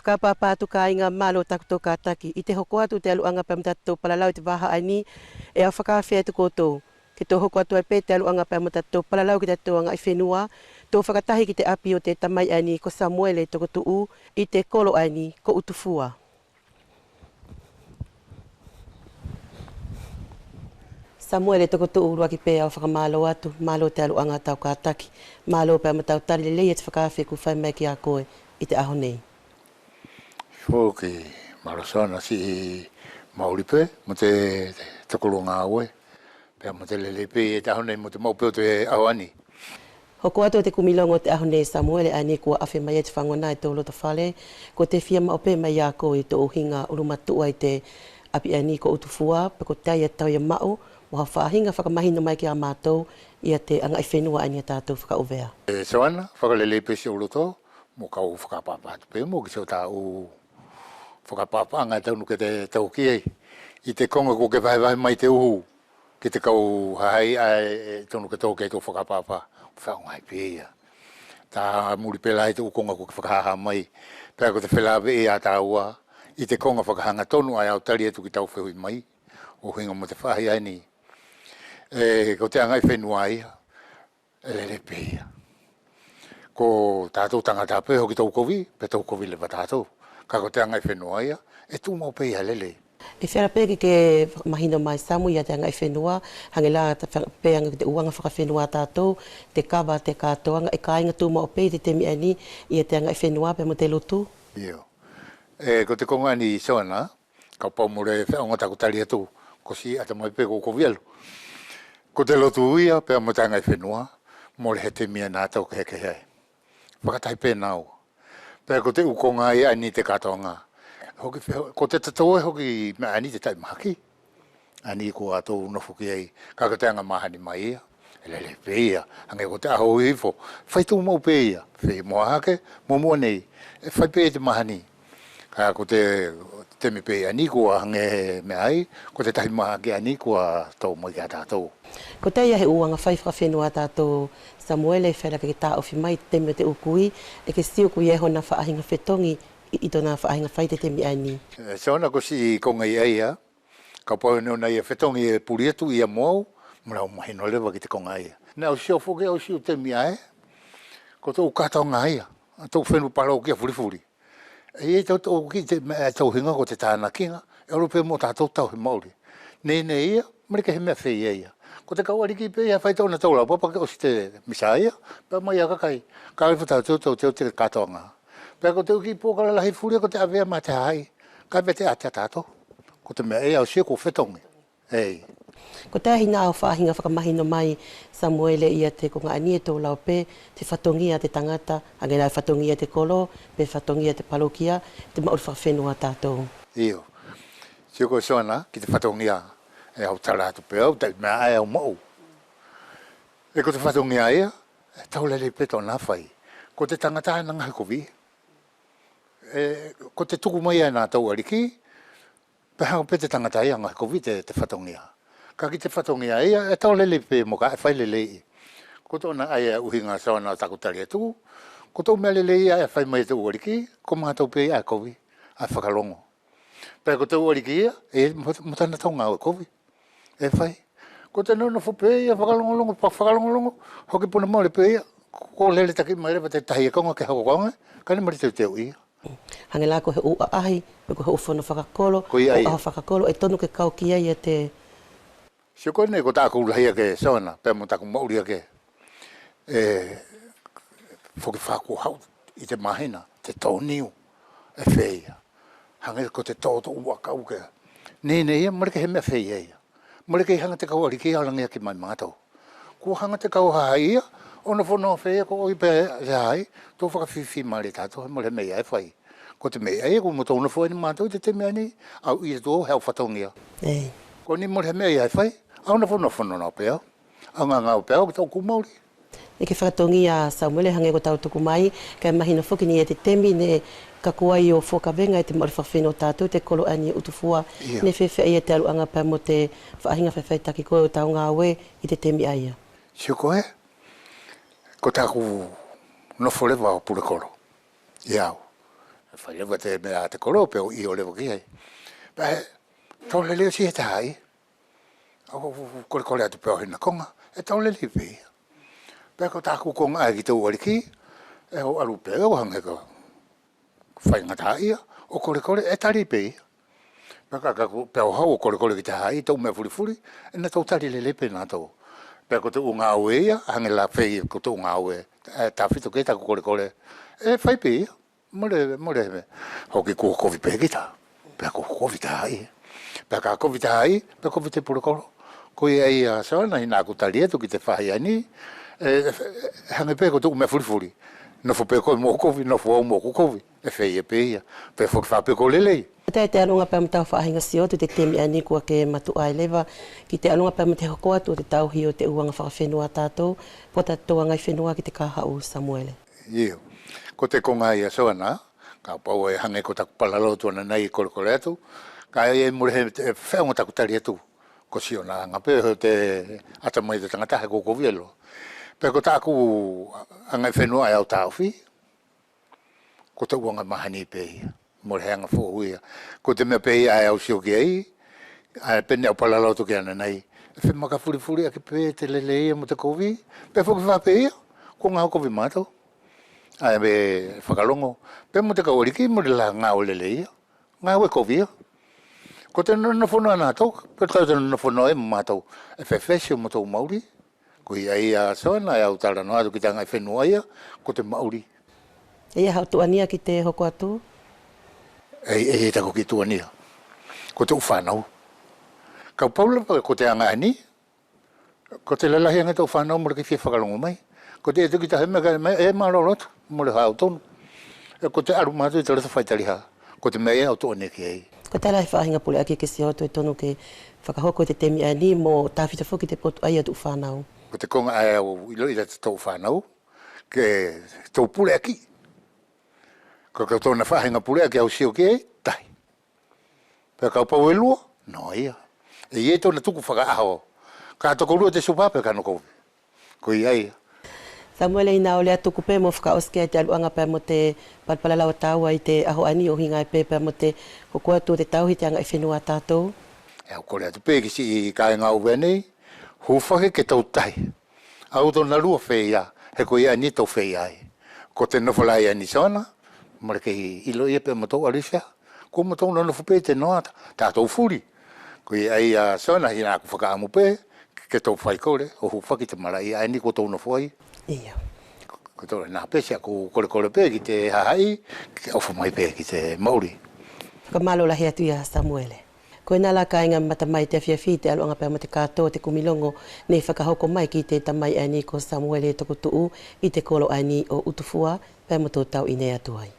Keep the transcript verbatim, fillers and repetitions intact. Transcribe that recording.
Fakapapau atu kāiga, mālō takotou kātaki ʻi te hoko atu ʻo te ʻaluʻaga pea mo tatou palalau ʻi te vaha ʻaeni. ʻE au fakaafe atu koutou ke tou hoko atu ai pe ʻi te ʻaluʻaga pea mo tatou palalau ki tatou agaʻifenua, tou fakatahi ki te ʻapi ʻo te tamai ʻaeni ko Samuele Tokotuʻu ʻi te kolo ʻaeni ko Utufua. Samuele Tokotuʻu, ʻuluaki pe au fakamālō atu, mālō te ʻaluʻaga tau kātaki, mālō pea mo tau tali lelei ia te fakaafe kua fai mai kia koe ʻi te ʻaho nei. Foki, mālō Soana, siʻi maʻuli pe mo te, te tokoluʻi gāue pea mo te lelei pe ia te ʻaho nei mo te maʻu pe ʻo te ʻaho ʻaeni. Hoko atu ʻo te kumi logo ʻo te ʻaho nei Samuele, ʻaeni kua afe mai ia te fagona ʻi tou loto fale, ko te fia maʻu pe mai ia koe ʻi tou ʻuhiga ʻulumatuʻa ʻi te ʻapi ʻaeni ko Utufua, pe kotea ia tau ia maʻu mo hau faʻahiga fakamahino mai kia mātou ia te agaʻifenua ʻaeni ʻa tatou fakaʻuvea. ʻE Soana, fakalelei pe siʻou loto mo kau fakapapau atu pe mo kisi ʻo tau fakapapaʻaga ʻe tonu ke te tau ki ai ʻi te koga kua ke vahevahe mai te uhu ki te kau hahaʻi ʻae ʻe tonu ke tau ki ai tou fakapapau, faʻaogaʻi pe ia. Ta muli pe la ʻi te ʻu koga kua ke fakahaha mai, pea ko te felaveʻi ia taua ʻi te koga fakahagatonu ʻae au tali atu ki tau fehuʻi mai ʻo ʻuhiga mo te faʻahi ʻaeni. ʻE ko te agaʻifenua ia ʻe lelei pe ia. Ko tatou tagata pe hoki tou kovi, pe tou kovi leva tatou. Kaʻe ko te agaʻifenua ia ʻe tuʻumaʻu pe ia lelei. ʻE feala pe ke ke mahino mai Samu ia te agaʻifenua, hage la ta fe-, pe age ko te ʻu aga fakafenua ʻa tatou, te kava, te katoaga, ʻe kaiga tuʻumaʻu pe ʻi te temi ʻaeni ia te agaʻifenua pea mo te lotu. Io. ʻE ko te koga ʻaeni Soana, kapau mole feʻauga taku tali atu, ko siʻi ʻatamai pe ko kovi alu. Ko te lotu ia pea mo te agaʻifenua, mole he temi ʻe natou kehekehe ai. Fakatahi pe naua. Pea ko te ʻu koga ia ʻaeni te katoaga, hoki fe-, ko te tatou ʻe hoki meʻa ʻaeni te taʻi mahaki ʻaeni kua tou nofo ki ai, kaʻe ko te aga mahani mai ia ʻe lelei pe ia. Hage ko te ʻaho ʻi hifo, fai tuʻumaʻu pe ia, fei mo hahake, muʻamuʻa nei ʻe fai pe ia te mahani. Kaʻe ko te temi pe ʻaeni kua hage he meʻa ai, ko te tahi mahaki ʻaeni kua tou mai kia tatou. Kotea he ʻu aga fai fakafenua ʻa tatou Samuele ʻe feala ke ke taʻofi mai ʻi te temi ʻo te ʻu kui, ʻe ke sio ko ia hona faʻahiga fetogi ʻi, ʻi tona faʻahiga fai ʻi te temi ʻaeni. ʻE Soana, ko siʻi koga ia ia, kapau neʻe ʻona ia fetogi ʻe puli atu ia mo au, mole au mahino leva ki te koga ia. Neʻe au sio foki au siʻi temi ʻae ko te ʻu katoaga ia, te ʻu fenua palokia fulifuli. ʻE ia tou, tou kiʻi te meʻa ʻe tou ʻuhiga ko te tanakiga, ʻe olo pe mo tatou tauhi maʻuli. Neʻe, neʻe ia, mole kei he meʻa feia ia. Ko te kau ʻaliki pe ia ʻe fai tona tou laupapa ke ʻosi te misa ia, pea mai ia kakai, kaʻe fai tau teu, tau teu te katoaga. Pea ko te ʻu kiʻi poka lalahi fuli ko te ʻavea ma te hahaʻi, kaʻe vete ʻa tatou. Ko te meʻa ia au sio ko fetogi. Ei. Kotea hina ʻu faʻahiga fakamahino mai Samuele ia te koga ʻaeni ʻe tou lau pe te fatogia ʻa te tagata, hage la ʻe fatogia te kolo, pe fatogia te palokia, te maʻuli fakafenua ʻa tatou. Io. Sio koe Soana, ki te fatogia, ʻe au tala atu pe au, taʻi meʻa ʻae au maʻu. ʻE ko te fatogia ia, ʻe tau lelei pe tona fai. Ko te tagata ʻe ina gaohi kovi. ʻE, ko te tuku mai ia ʻe natou ʻaliki, pe haga pe te tagata ia gaohi kovi te, te fatogia. Kaʻe ki te fatogia ia, ʻe tau lelei pe mo kaʻe fai lelei. Ko tona ʻaia ʻuhiga Soana ʻo taku tali atu, ko te ʻu meʻa lelei ia ʻe fai mai e te ʻu ʻaliki, ko matou pe ia ʻae kovi, ʻae fakalogo. Pea ko te ʻu ʻaliki ia, ʻe mo, mo tana tou gaue kovi. ʻE fai. Ko te nonofo pe ia fakalogologo, pa-, fakalogologo, hoki puna mole pe ia, ko, ko lele taki mai leva te tahi ʻe koga ke hoko koga, kaʻe neʻe mole teuteu ia. Hage la ko he ʻu ʻaʻahi, pe ko he ʻu fono fakakolo, ko ia ʻu ia. ʻAho fakakolo, ʻe tonu ke kau ki ai ia te. Sio koe neʻe ko taku lahi ake Soana, pea mo taku maʻuli ake. ʻE foki faku haʻu ʻi te mahina, te toniu, ʻe feia. Hage ko te toto ua kau ke. Neʻe, neʻe ia, mole kei he meʻa feia ia. Mole kei haga te kau ʻaliki ia ʻo lagea ki mai matou. Kua haga te kau hahaʻi ia, ʻo nofo noa feia ko ʻoe pe te hahaʻi, tou fakafifi male tatou, he mole he meʻa ia ʻe fai. Ko te meʻa ia kua mo tou nofo ʻaeni matou ʻi te temi ʻaeni, au ʻi atu au he au fatogia. Ei. Ko ni mole he meʻa ia ʻe fai, au nofo noa fono noa pe au. Au gagao pe au ki tou kua maʻuli. ʻE ke fakatogia Samuele, hage ko tau tuku mai, kaʻe mahino foki neʻe ʻi ai te temi neʻe kaku ai ʻo fokavega e te maʻuli fakafenua ʻo tatou te kolo ʻaeni ʻo Utufua. Ia. Neʻe feafeaʻi ia te ʻaluʻaga pea mo te faʻahiga faifaitaki ko ʻo tau gaue ʻi te temi ʻaia? Sio koe, ko taku nofo leva ʻo pule kolo. Ia au. Fai leva te meʻa ʻa te kolo, peʻe au ʻilo leva ki ai. Pea ʻe tau lelei ʻosi he tahaʻi. Au kolekole atu pe ʻo hina koga, ʻe tau lelei pe ia. Pea ko taku koga ʻae ki te ʻu ʻaliki, ʻe au alu pe au hage ka faigataʻaʻia ʻo kolekole, ʻe tali pe ia. Pea ka, ka, pea au haʻu ʻo kolekole ki te hahaʻi, te ʻu meʻa fulifuli, ʻe natou tali lelei pe natou. Pea ko te ʻu gaue ia, hage la feia ko te ʻu gaue, ʻe tafito ki taku kolekole, ʻe fai pe ia. Mole, mole, hoki kua kovi pe kita. Pea kua kovi te hahaʻi. Pea ka kovi te hahaʻi, pea kovi te pulokolo. Koia ia Soana, hina ʻaku tali atu ki te faʻahi ʻaeni, ʻe, ʻe, ʻe hage pe ko te ʻu meʻa fulifuli. Nofo pe koe mo kovi, nofo au mo kovi. ʻE feia pe ia. Pea foki fai pe ko lelei. Kotea te ʻaluʻaga pea mo tau faʻahiga Siotu, te temi ʻaeni kua ke matuʻa ai leva ki te ʻaluʻaga pea mo te hoko atu ʻo te tauhi ʻo te ʻu aga fakafenua ʻa tatou, po tatou agaʻifenua ki te kahaʻu Samuele. Io. Ko te koga ia Soana, kapau ʻe hage ko taku palalau atu ʻanai ʻe kolekole atu, kaʻe mole he feʻauga taku tali atu. Ko siʻona aga pe ʻo te ʻatamai ʻo te tagata he ko kovi ʻe loa. Pea ko taku agaʻifenua ʻae au taofi, ko te ʻu aga mahani pe ia. Mole he aga foʻou ia. Ko te meʻa pe ia ʻae au sio ki ai, ʻae pe neʻe au palalau atu ki ʻanai. ʻE femakafulifuli ʻaki pe te lelei ia mo te kovi, pea foki fai pe ia, ko gaue kovi matou. ʻAe ʻe fakalogo, pea mo te kau ʻaliki, mole la gaue lelei ia. Gaue kovi ia. Ko te nonofo noa natou, pe ko te nonofo noa ia mo matou. ʻE fefesi ʻomatou maʻuli. Koia ia Soana, ʻe au talanoa atu ki te agaʻifenua ia, ko te maʻuli. ʻE ʻi ai hau tuʻania ki te hoko atu? ʻEi, ʻe ʻi ai taku kiʻi tuʻania. Ko te ʻu fanau. Kapau la ko te aga ʻaeni, ko te lalahi age te ʻu fanau mole kei fia fakalogo mai. Ko te ʻe toki tahi meʻa kaʻe mai, ʻe malolo atu, mole hau tonu. ʻE ko te alu matou ʻi te loto faitaliha. Ko te meʻa ia ʻe au tuʻania ki ai. Kotea la he faʻahiga puleʻaki ke sio atu ʻe tonu ke fakahoko ʻi te temi ʻaeni mo tafito foki te potu ʻaia ʻo te ʻu fanau? Ko te koga ʻae au iloʻi ia te ʻu fanau, ke tou puleʻaki. Ko, ko tona faʻahiga puleʻaki au sio ki ai, tahi. Pea kapau ʻe lua, noa ia. ʻE ʻi ai tona tuku fakaʻaho. Ka tokolua te supa pea ka nokovi. Koia ia. Samuele, ina ʻo lea tuku pe mo fakaʻosi ki ai te ʻaluʻaga pea mo te palalau ʻa taua ʻi te ʻaho ʻaeni ʻo ʻuhiga pe pea mo te hoko atu ʻo te tauhi te agaʻifenua ʻa tatou. ʻE au kole atu pe ki siʻi kaiga ʻo ʻUvea nei, hufaki ke tou tahi. Au tona lua feia, he koia ʻaeni tou feia ai. Ko te nofo la ʻaeni Soana, mole kei iloʻi ia pe mo tou alu ʻi fea. Ko motou nonofo pe ʻi te noa, tatou fuli. Koia ia Soana, hina ʻaku fakaʻamu pe ke tou faikole ʻo hufaki te malaʻia ʻaeni ko tou nofo ai. Io. Ko tou na pe siʻaku kolekole pe ki te hahaʻi, ke ʻofa mai pe ki te maʻuli. Fakamalo lahi atu ia Samuele. Koia la kaiga mamata mai ʻi te afiafi ʻi te ʻaluʻaga pea mo te kato ʻo te kumi logo neʻe fakahoko mai ki te tamai ʻaeni ko Samuele Tokotuʻu ʻi te kolo ʻaeni ʻo Utufua, pea mo tou tauʻine atu ai.